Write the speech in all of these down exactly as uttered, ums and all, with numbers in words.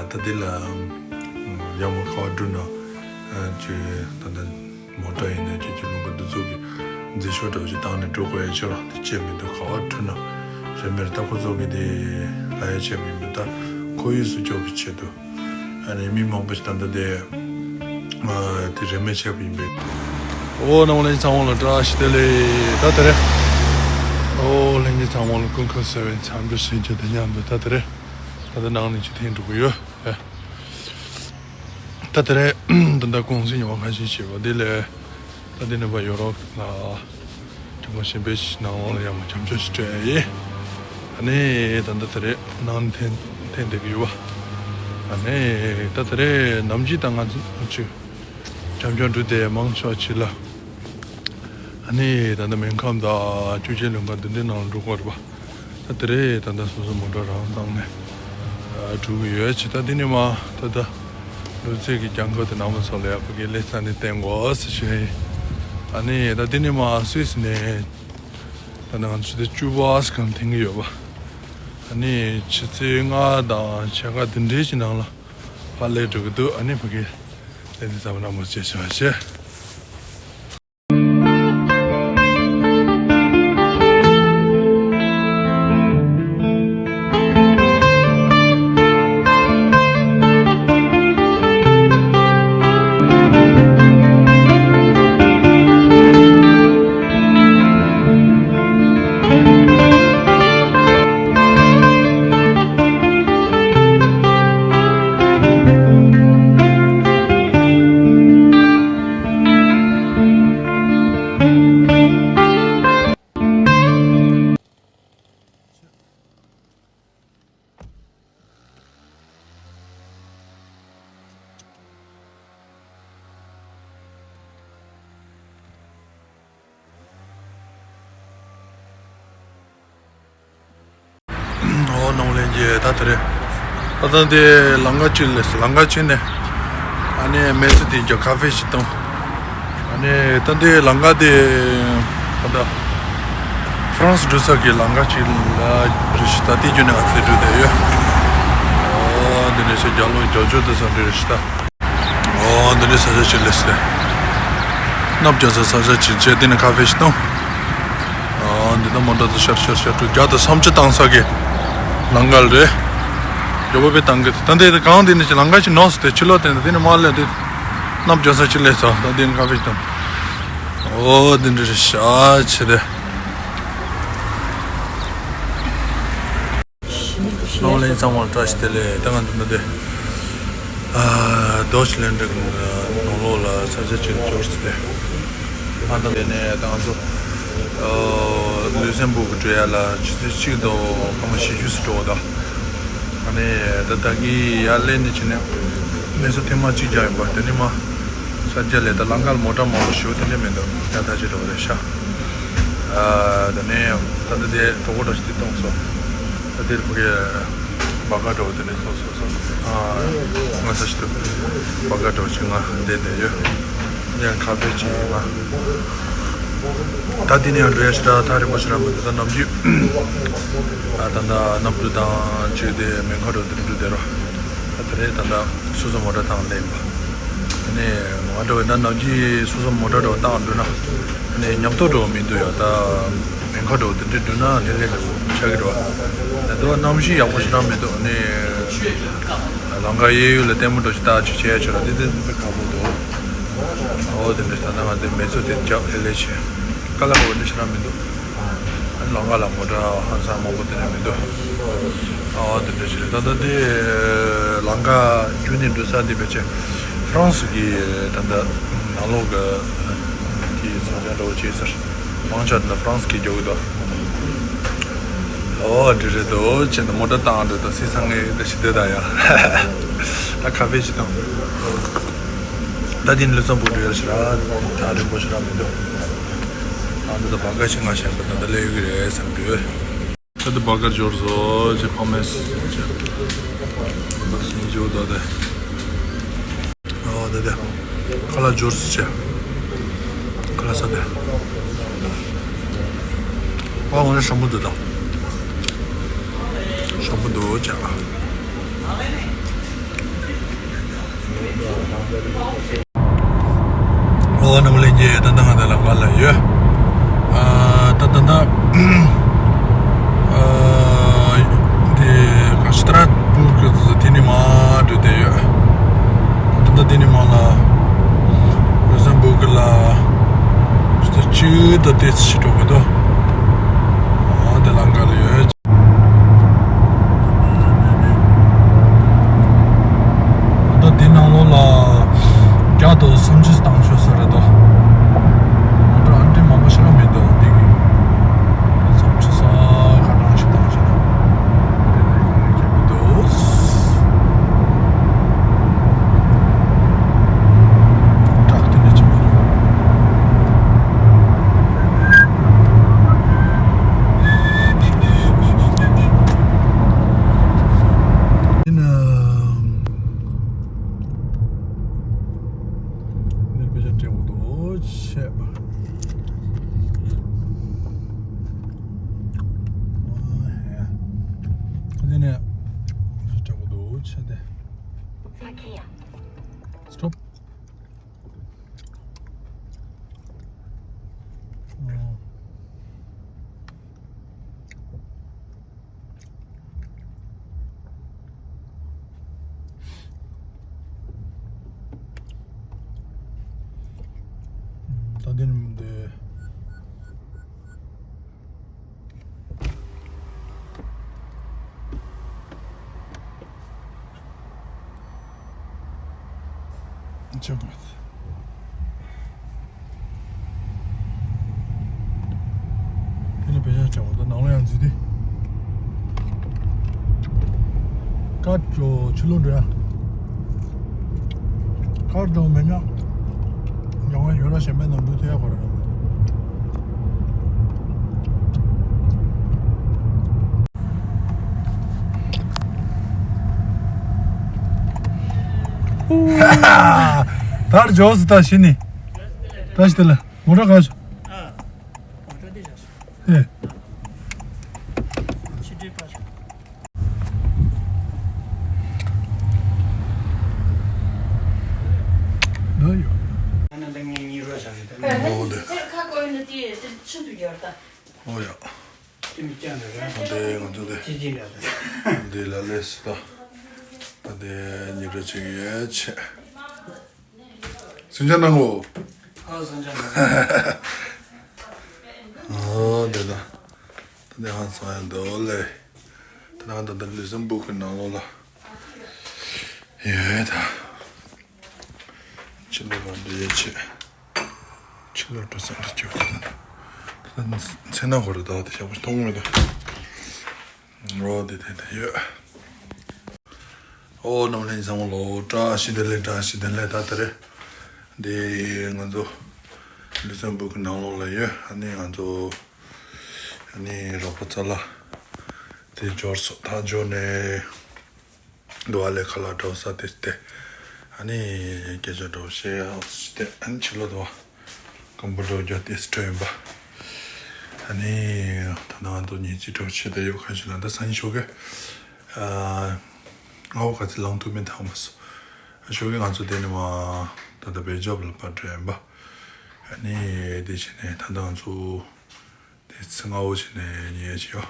ད་འདི་ལ་ཡང་མོ་ཁ་བ་འགྲོ་ན་ཅི་ད་ད་མོ་ཊ་ཡིན་ན་ཅི་ཅི་ལུང་པ་འདི་ཚོ་གི་མཛེས་ཤོས་འདྲ་བོ་ཞིག་བཏང་ནས་འགྲོ་དགོས་ཡ་ཆེ་ར། དེ་བྱས་མི་འདུག་ཁ་བ་འགྲོ་ན་རེ་མེར་ད་ཁོ་ཚོ་གི་དེ་ལ་ཡ་བྱས་མི་འདུག་ད་ཁོར་ཡུག་སྲུང་སྐྱོབ་ཀྱི་ཆེད་དུ། ཨ་ནི་མི་མང་པོ་ཞིག་ད་ལྟ་དེ་ཨ་དེ་རེ་མེ་བྱས་པ་ཡིན་པས། ཨོ་རྣམ་པ་ལྷན་རྒྱས་ཚང་མ་ལ་བཀྲ་ཤིས་བདེ་ལེགས། ད་དེ་རེད། ཨོ་ལྷན་རྒྱས་ཚང་མ་ལ་ཀུན་མཁྱེན་གསལ་བའི་འཚམས་འདྲི་ཞུ་རྒྱུ་དེ་མཉམ་དུ་ད་དེ་རེད། ད་ལྟ་ནང་ནས་ཅིག་འཐེན་འགྲོ་གི་ཡོད། ཨེ། ད་དེ་རེད། ད་ལྟ་གུང་སེང་ཉི་མ་ཁ་ཤས་བྱས་པ་དེ་ལས། ད་འདི་ནས་ཕར་ཡོ་རོབ་ལ་དྲི་མ་ཞིམ་པའི་ནང་ལོགས་ལ་ཡང་མ་འཆམ་ཆོས་ཤིག་སྤྲད་ཡིན། ཨ་ནི་ད་ལྟ་དེ་རེད་ནང་ནས་འཐེན་འཐེན་བསྡད་ཀྱི་ཡོད་པ། ཨ་ནི་ད་དེ་རེད་ནམ་གྱི་ད་ང་ཚོ་ཅིག་འཆམ་འཆམ་འགྲོ་བསྡད་མང་ཆོག་ཅིག་ལ། ཨ་ནི་ད་ལྟ་མོན་ཁམས་དང་ཆུ་ཆེན་ལུང་པ་འདི་འདྲའི་ནང་ལ་འགྲོ་དགོས་རེད་པ། ད་དེ་རེད་ད་ལྟ་སོ་སོ་མོ་ཊ་རང་བཏང་ནས་ཨ་འགྲོ་གི་ཡོད་ཅེས། ད་འདི་ནས་མར་ད་ལྟ་ལུས་རྩལ་གྱི་རྒྱབ་འགོ་དེ་ནང་མ་ཚོ་ལ་ཡག་པོ་གི་ལེ་ཚན་ནས་བསྟན་དགོས་ཟེར་བཤད་ཡིན། ཨ་ནི་ད་འདི་ནས་མར་སུད་སི་ནས་ད་ནང་ཆུ་ཚོད་བཅུ་པ་ཙམ་འཐེན་གྱི་ཡོད་པ། ཨ་ནི་ཆུ་ཚོད་ལྔ་དང་ཕྱེད་ཀ་དེ་འདྲའི་ཞིག་ནང་ལ་ཕར་སླེབས་འགྲོ་གི་འདུག་ཨ་ནི་ཕ་གི་ལེ་ཚན་ཚང་མ་ནང་མ་བྱེད་བྱེད་བྱེད། ཨོ་ནང་ལེན་གྱི་ད་དེ་རེད། ད་ལྟ་འདི་ལམ་ཁ་ཅིག་ལས་ལམ་ཁ་ཅིག་ནས་ཨ་ནི་མེ་ཚི་དེ་རྒྱ་ཁ་ཧྥེ་ཞིག་བཏང་། ཨ་ནི་ད་འདི་ལམ་ཁ་དེ་ད་ལྟ་ཧྥ་རན་སི་འགྲོ་ས་གི་ལམ་ཁ་ཅིག་ལ་རེད་ཤག་ད་དེ་རྒྱུ་ནས་ང་ཚོ་འགྲོ་བསྡད་ཡོད། ཨོ་འདི་འདྲ་ཞིག་རྒྱ་ལོ་རྒྱ་ཇོ་དེ་ཚོ་འདྲ་རེད་ཤག་ད། ཨོ་འདི་འདྲའི་ས་ཆ་ཅིག་ལས་སྟེ། གནམ་རྒྱ་མཚོ་ས་ཆ་ཅིག་བྱས་འདི་ནས་ཁ་ཧྥེ་ཞིག་བཏང་། ཨོ་འདི་ད་མོ་ཊ་ཚོ་ཤར་ཤར་ཤར་འགྲོ་རྒྱ་དང་སུམ་ཅུ་བཏང་ས་གི་ལམ་ཁ་རེད། རྒྱ་བོད་པའི་བཏང་གི་ད་འདི་གང་འདི་ནས་ཅིག་ལམ་ཁ་ཅིག་ནོར་སོང་སྟེ་ཕྱི་ལོགས་དེ་འདི་ནས་མར་སླེབས་དུས་གནམ་རྒྱ་མཚོ་ཅིག་སླེབས་སོང་། ད་འདི་ནས་ཁ་ཧྥེ་ཞིག་བཏང་། ཨོ་འདི་འདྲ་རེད་ཤག་བྱས་ཏེ། སྣང་ལེན་ཚང་མར་བཀྲ་ཤིས་བདེ་ལེགས། ད་ང་ཚོ་ནི་དེ་ཨ་རྡོ་ཆི་ལན་ཀྲིག་ནང་ལོགས་ལ་ས་ཆ་ཅིག་འབྱོར་ཟེར་ཏེ། ཨ་ད་དེ་ནས་ད་ང་ཚོ་ཨ་ལུག་སེམ་སྦུག་འགྲོ་ཡ་ལ་ཆུ་ཚོད་གཅིག་དང་སྐར་མ་བཞི་བཅུ་ཙམ་འགྲོ་བ་དང་། ཨ་ནི་ད་ད་གི་ཡར་སླེབས་ནས་ཕྱིན་ནས་མི་ཚོ་ཐེངས་མ་གཅིག་བརྒྱབ་ཡིན་པ། དེ་ནས་མར་ས་ཆ་ལས་ད་ལམ་ཁར་མོ་ཊ་མང་པོ་ཞིག་དེ་འདྲ་མི་འདུག་ཡ་ད་ཅི་འགྲོ་བ་རེད་ཤག་ཨ་དེ་ནས་ད་ལྟ་དེ་གྲོགས་པོ་འདྲ་ཞིག་དེ་གཏོང་སོང་། ད་དེར་ཕ་གི་བ་ག་འགྲོ་བ་དེ་འདྲ་སོ་སོ་སོ། ཨ་ང་ས་ཞིག་ཏུ་བ་ག་འགྲོ་ཞིག་ང་བསྡད་བསྡད་ཡོད། ཡང་ཁ་ཧྥེ་ཅིག་ཡིན་ང་། ད་དེ་ནས་ཡང་འགྲོ་ཡ་ཞིག་ད་ཐག་རིང་པོ་ཞིག་ར་མི་འདུག་ད་ནམ་རྒྱུན་ཨ་ད་ད་གནམ་གྲུ་དང་བཅས་ཏེ་མོན་ཁ་འགྲོ་དེ་འགྲོ་བསྡད་རོགས། ད་དེ་རེད་ད་ད་སོ་སོ་མོ་ཊ་བཏང་སླེབས་པ། ཨ་ནི་ང་འདྲ་བའི་ད་ནམ་རྒྱུན་སོ་སོ་མོ་ཊ་འགྲོ་བཏང་འགྲོ་ན་ཨ་ནི་ཉམས་རྟོགས་འགྲོ་མི་འདུག་ཡ། ད་མོན་ཁ་འགྲོ་དེ་འདྲ་འགྲོ་ན་ལྷོད་ལྷོད་འགྲོ་ཆགས་ཀྱི་འགྲོ། ད་དུང་གནམ་གཤིས་ཡག་པོ་ཞེ་དྲག་མི་འདུག་ཨ་ནི་ལམ་ཁ་གཡས་གཡོན་ལ་ལྟད་མོ་འདྲ་ཞིག་བལྟ་ཅིག་བྱས་ཆོག་ར་དེ་དེ་དཔེ་ཁག་པོ་འདུག་ཨོ་དེ་འདྲ་ད་ནང་ང་དེ་མེ་ཚོ་དེ་རྒྱབ་ལྷོད་ལྷོད་བྱས། དཀའ་ལས་ཁག་པོ་འདྲ་ཞེ་དྲག་མི་འདུག་ཨ་ནི་ལམ་ཁ་ལ་མོ་ཊ་ཧང་སང་མང་པོ་དེ་འདྲ་མི་འདུག་ཨ་དེ་འདྲ་ཞིག་རེད། ད་ལྟ་དེ་ལམ་ཁ་རྒྱུག་ནས་འགྲོ་ས་དེ་ཕལ་ཆེར་ཧྥ་རན་སི་གི་ད་ལྟ་ནང་ལོགས་ཀྱི་དེའི་ཚོ་ཆ་འདྲ་བོ་བྱས་ཟེར། མང་ཆེ་བ་དེ་ཧྥ་རན་སི་གི་རྒྱུག་གི་འདུག་ཨོ་དེ་རེད་འདུག་བྱས་ནས་མོ་ཊ་བཏང་འདྲ་ད་སི་སང་ངེ་ད་ཞིག་བསྡད་ད་ཡ། ད་ཁ་ཧྥེ་ཞིག་བཏང་། ད་དེ་ནས་ལུགས་སམ་བུར་འགྲོ་ཡ་ཞིག་ར་ད་རིང་པོ་ཞིག་ར་མི་འདུག་ཨ་འདི་ད་བ་ག་ཞིག་ང་ཞེན་པ་ད་ད་ལས་ཡོད་ཀྱི་རེད་བསམ་གྱི། ད་ད་བ་ག་འབྱོར་སོང་ཅེས་ཕ་མས་ཅེས་བ་ག་ཞིག་འཇོག་ད་དེ། ཨོ་ད་དེ་ཁ་ལག་འབྱོར་སོང་ཅེས་ཁ་ལག་ས་དེ། ཨོ་འོ་ན་ཤམ་པོ་འདུག་ད། ཤམ་པོ་འདུག་ཅེས། ཨོ་རྣམ་པ་ལྷན་རྒྱས། ད་ལྟ་ང་དེ་ལམ་ཁ་ལ་ཡོད། ཨ་ད་ད་ད་ཨ་དེ་ག་ཤི་ཏྲ་བུ་གི་དེ་ནི་མ་འགྲོ་དེ་ཡོད། ད་ད་དེ་ནི་མ་ལ་རུ་སན་བུ་གི་ལ་ཤི་ཏ་ཅི་ད་དེ་ཤི་འགྲོ་གི་འདུག་ཨ་དེ་ལམ་ཁ་ལ་ཡོད། ད་འདི་ནང་ལོགས་ལ་བརྒྱ་དང་སུམ་ཅུ་བཏང་ཆོག་ས་རེད་དོ། མོ་ཊ་ཨ་འདྲ་མང་པོ་ཞིག་ར་མི་འདུག་འདི་གི་སུམ་ཅུ་སོ་ག་གྲངས་ཤིག་བཏང་ཤག་ན། དེ་ནས་ག་རེ་བྱེད་མི་འདུག་བྲག་དེ་འདྲ་ཆེན་པོ་འདུག་ཡིན་ནའང་། འདིར་དཔེ་ཆ་སྤྲད་དགོས་འདུག་བྱས་པ། ཨ་ཧེ། ཁ་ནས་ནས་དཔེ་ཆ་སྤྲད་དགོས་འདུག་བྱས་ཏེ། Stop. ཨོ། ད་འདི་ནི་མི་འདུག་ཅི་དགོས། དེ་ནས་བེད་སྤྱོད་བྱ་བ་དང་ནང་ལ་ཡང་འཛུལ་ཏེ། ཀ་ཅོ་ཕྱི་ལོགས་འགྲོ་ཡ། ཀ་ཅོ་མེད་ན། ཡང་ཡོད་ར་གཞན་པའི་ནང་འགྲོ་ཐུབ་ཡ་གོ་ར། ད་ར་ཇོ་སི་ད་ཤི་ནི། ད་ཤི་ལ་མོ་ཊ་ག་ཤོ། ཨེ། འདི་ཡོད། ཨོ་དེ། ཨོ་ཡ། དེ་ང་ཚོ་དེ། འདི་ལ་ལས་སུ་ད། ད་དེ་ཉི་རེ་ཆེ་ཡོད་ཆེ། སུན་ཅང་གནང་གོ། ཨ་སུན་ཅང་གནང་། ཨ་དེ་ད། ད་དེ་ཧང་སང་ཡང་འདོད་ལེ། ད་ནང་ད་ད་ལུས་སམ་བུ་གི་ནང་ལོགས་ལ། ཡོད་ད། ཕྱི་ལོགས་ལ་འདི་ཡོད་ཆེ། ཕྱི་ལོགས་འགྲོ་ས་འདྲ་ཅིག་ད་ད་མཚན་ན་ཧོ་རེ་ད་དེ་ཞག་པོ་མཐོང་མེད་ད། འོ་དེ་དེ་དེ་ཡོད། ཨོ་རྣམ་ལྷན་ཚང་མ་ལོ་བཀྲ་ཤིས་བདེ་ལེགས། བཀྲ་ཤིས་བདེ་ལེགས། ད་ད་རེ་འདི་ང་ཚོ་ལུས་སམ་བུ་གི་ནང་ལོགས་ལ་ཡོད། ཨ་ནི་ང་ཚོ་ཨ་ནི་རོགས་པ་ཚོ་ལ་དེ་འབྱོར་སོ་ད་འབྱོར་ནས། འདུག་ཨ་ལས་ཁ་ལག་འདྲ་བོ་ཟ་དེ་སྟེ། ཨ་ནི་སྐད་ཆ་འདྲ་བོ་བཤད་ཡག་སྟེ། ཨ་ནི་ཕྱི་ལོགས་དུ་བ་ཀམ་པུ་ཊར་རྒྱག་དེ་སྤྲོད་ཡིན་པ། ཨ་ནི་ད་ནང་དུ་ཉིན་གཅིག་འདྲ་བོ་བྱེད་དེ་ཡོད། ཁ་ཤས་ལ་ད་སང་ཉིན་ཞོགས་ཀས་ཨ་ང་བོ་ག་ཚོད་ལངས་ཐུབ་མིན་ཐང་མ་སོ། ཞོགས་ཀས་ང་ཚོ་དེ་ནས་མ་ད་ལྟ་བེ་ཇོབ་ལ་པར་འགྲོ་ཡིན་པ། ཨ་ནི་དེ་བྱས་ནས་ད་ལྟ་ང་ཚོ། དེ་ཚེ་སྔ་བོ་ཞིག་ནས་ཉེ་ཞིག་ཡོད།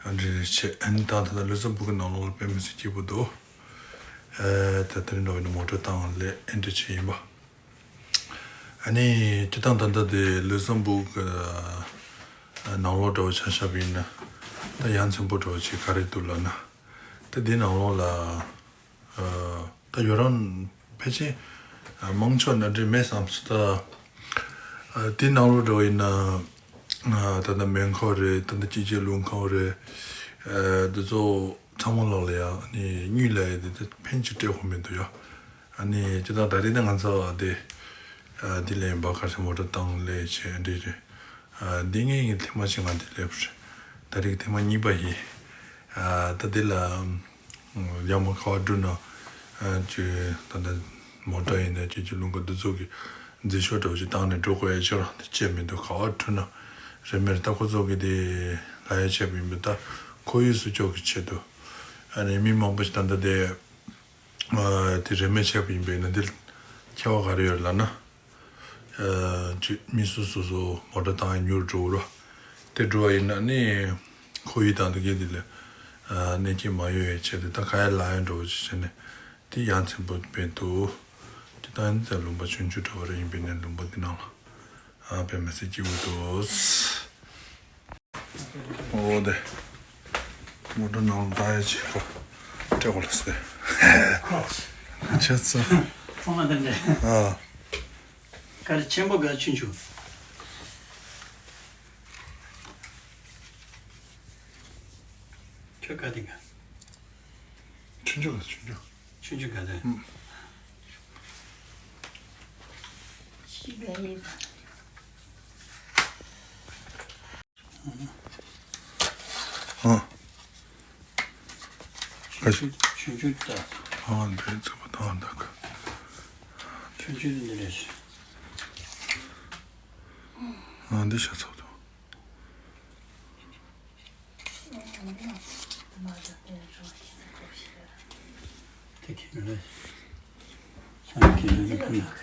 ཨ་འདྲ་རེ་བྱས། ཨ་ནི་ད་ད་ལྟ་ལུས་སམ་བུ་གི་ནང་ལོགས་ལ་དཔེ་མི་སྲིད་སྐྱིད་པོ་འདུག་ཨེ་ད་དེ་རིང་འགྲོ་བའི་མོ་ཊ་བཏང་ལས་ཨེ་འདྲ་བྱས་ཡིན་པ། ཨ་ནི་སྤྱིར་བཏང་ད་ལྟ་དེ་ལུས་སམ་བུ་གི་ནང་ལོགས་འདྲ་བོ་ཆ་བཞག་པ་ཡིན་ན། ད་ཡ་མཚན་པོ་འདྲ་བོ་ཅིག་ག་རེ་འདུག་ལབ་ན། ད་འདི་ནང་ལོགས་ལ། ད་ཡོ་རང་ཕལ་ཆེར་མང་ཚོགས་ནང་འདྲ་མེད་བསམ་སོང་། ད་དེ་ནང་ལོགས་འགྲོ་བ་ཡིན་ན། ད་ལྟ་མེ་འཁོར་རེད། ད་ལྟ་སྐྱིད་ཆུ་རླུང་འཁོར་རེད། འདི་ཚོ་ཚང་མ་ལོགས་ལ་ཡང་ནི་དངུལ་ལ་ཡ་དེ་ཕན་ཅིག་སྤྲད་དགོས་མི་འདུག་ཡ། ཨ་ནི་སྤྱིར་བཏང་ད་རེས་ནས་ང་ཚོ་དེ་འདི་ལས་ཡིན་པ་གར་ཆེན་མོ་ཊ་བཏང་ལས་བྱས་འདི་རེད། འདི་ངའི་ཐེངས་མ་གཅིག་ང་འདི་སླེབས་རེད། ད་རེས་ཐེངས་མ་གཉིས་པ་ཡིན། ད་འདི་ལ་ཡང་མ་ག་བ་འགྲོ་ན་ཅི་ད་ལྟ་མོ་ཊ་ཡིན་ན་ཅི་ཅི་རླུང་ག་འདི་ཚོ་གི་འཛིན་ཤོག་འདྲ་བོ་ཅིག་བཏང་ནས་འགྲོ་དགོས་ཡ་ཅི་རང་དེ་བྱས་མི་འདུག་ག་བ་འགྲོ་ན་རེད་མེད་རེད། ད་ཁོ་ཚོ་གི་དེ་ལ་ཡ་བྱས་པ་ཡིན་པས། ད་ཁོར་ཡུག་སྲུང་སྐྱོབ་ཀྱི་ཆེད་དུ་ཨ་ནི་མི་མང་པོ་ཞིག་ད་ལྟ་དེ། དེ་རེ་མེད་བྱས་པ་ཡིན་པས་ན་འདིར་ཁྱད་པར་ག་རེ་ཡོད་ལབ་ན། ཅིག་མི་སུ་སོ་སོ་མོ་ཊ་བཏང་ཡ་མྱུར་འགྲོ་གི་རེད། དེ་འགྲོ་བ་ཡིན་ན་ནི་ཁོ་ཡི་དང་དེ་གའི་དེ་ལས་གནས་སྐྱེལ་མ་ཡོང་ཡ་བྱས་ཏེ། ད་ག་ཡ་ལ་ཡ་འགྲོ་བ་ཅིག་བྱས་ནས་དེ་ཡང་ཚན་པོ་བེད་དུ་དེ་ད་ནི་ད་ལུང་པ་ཆུང་ཆུང་འདྲ་བ་རེ་ཡིན་པས་ནས་ལུང་པ་དེ་ནང་ལ་ཨ་དཔེ་མི་སྲིད་སྐྱིད་པོ་འདུག་འོ་དེ། མོ་ཊ་ནང་ལ་ད་ཡ་ཅིག་ཁོ་སྤྲད་དགོས་ལ་སྟེ། ཁོ་ཆེ་ཚ། ཚང་མ་དེ་འདྲ། ཨ། ག་རེ་ཆེན་པོ་ག་ཆུང་ཆུང་། ཁྱོད་ག་དེ་ག་ཆུང་ཆུང་ག་ཆུང་ཆུང་། ཆུང་ཆུང་ག་དེ། ཨུམ། ཨ། ཆུང་ཆུང་ཆུང་ཆུང་ལྟ། ཨ། འདི་རྩིག་པ་དང་འདག་ཆུང་ཆུང་འདི་རེད། ཨ། འདི་ཤ་ཚ་དང་།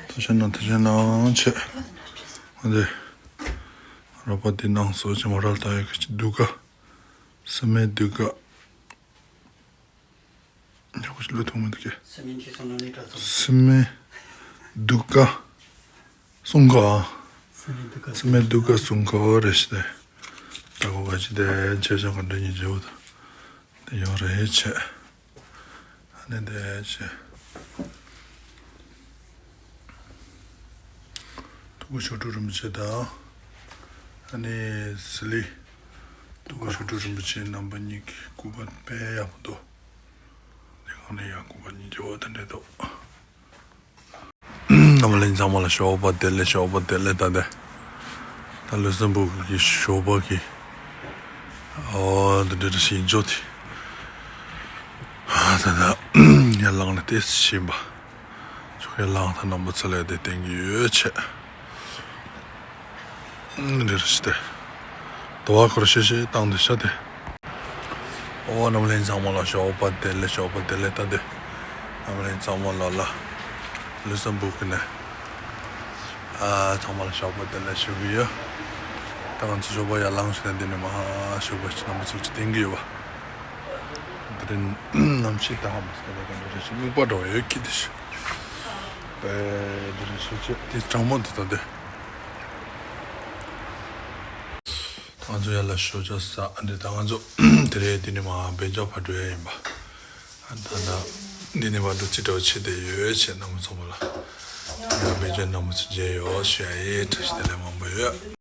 ཐུགས་རྗེ་གནང་། ཐུགས་རྗེ་གནང་། ཆེ། འདི་རོགས་པ་འདི་གནང་སོ་ཅི་མ་རལ་ཏ་ཡོད་གི་ཅི་འདུག་ག་སི་མེ་འདུག་ག་ཉག་པོ་ཞིག་ལོས་ཐུང་མི་འདུག་གི་སི་མེ་འདུག་ག་སུང་ག་སི་མེ་འདུག་ག་སུང་ག་རེ་ཞིག་དེ། ད་གོ་ག་ཅི་དེ་ཆེ་ཆུང་ག་འདྲ་ཉིན་བྱེད་འོ་ད་དེ་ཡོང་རེ་ཆེ། ཨ་ནི་དེ་ཆེ། ཐུགས་ཁུར་ཆོས་དྲུག་རིན་པོ་ཆེ་དང་། ཨ་ནི་ཟི་ལི། ཐུགས་ཁུར་ཆོས་དྲུག་རིན་པོ་ཆེ་རྣམ་པ་གཉིས་ཀྱི་སྐུ་པར་དཔེ་ཡག་པོ་འདུག་དེ་གང་ནས་ཡང་སྐུ་པར་གཉིས་ཀྱི་འོ་དེ་འདྲ་འདུག་རྣམ་གླིང་ཚང་མ་ལ་ཞོགས་པ་བདེ་ལེགས། ཞོགས་པ་བདེ་ལེགས། ད་དེ་ད་ལུག་སམ་བྷོ་གི་ཞོགས་པ་གི་འོ་འདི་འདྲ་ཞིག་འཇོག་དེ། ད་ད་ཡར་ལངས་ནས་ཏོག་ཙམ་ཕྱིན་པ། ཆོག་ཡར་ལངས་ད་རྣམ་པ་ཚོ་ལ་དེ་བསྟན་གྱི་ཡོད་ཆེ། འདི་རེད་ཤི་སྟེ། དོ་བ་ཁོར་ཤེ་ཤེ་བཏང་དེ་ཤ་སྟེ། ཨོ་རྣམ་གླིང་ཚང་མ་ལ་ཞོགས་པ་བདེ་ལེགས། ཞོགས་པ་བདེ་ལེགས། ད་དེ་རྣམ་གླིང་ཚང་མ་ལ་ལ་ལུག་སམ་བྷོ་གི་ནས་ཨ་ཚང་མ་ལ་ཞོགས་པ་བདེ་ལེགས་ཞུ་གི་ཡོད། ད་ང་ཚོ་ཞོགས་པ་ཡར་ལངས་ཤི་ནས་འདི་ནས་མ་ཞོགས་པ་ཞིག་རྣམ་པ་ཚོ་ཅིག་བསྟན་གི་ཡོད་པ། འདི་རིང་གནམ་གཤིས་ད་ཧ་མ་སོང་ད་ག་འདྲ་རེད་ཤི་དམིགས་པ་འདྲ་བ་ཡོད་ཀི་དེ་ཤི། པའི་འདི་རིང་ཤི་ཆེ་དེ་གྲང་མོ་འདུག་ད་དེ། ང་ཚོ་ཡར་ལ་ཞོགས་ཇ་ཟ། འདི་ད་ང་ཚོ་དེ་རེད། འདི་ནས་མར་བན་ཇོ་ཕར་འགྲོ་ཡ་ཡིན་པ། ད་ད་འདི་ནས་མར་འགྲོ་རྩིས་འདྲ་བོ་བྱེད་བསྡད་ཡོད་བྱས་རྣམ་པ་ཚང་མ་ལ། ཡང་བན་ཇོ་རྣམ་པ་ཚོ་མཇལ་ཡོང་ཞུ་ཡ་ཡིན། བཀྲ་ཤིས་བདེ་ལེགས་མང་པོ་ཡོད།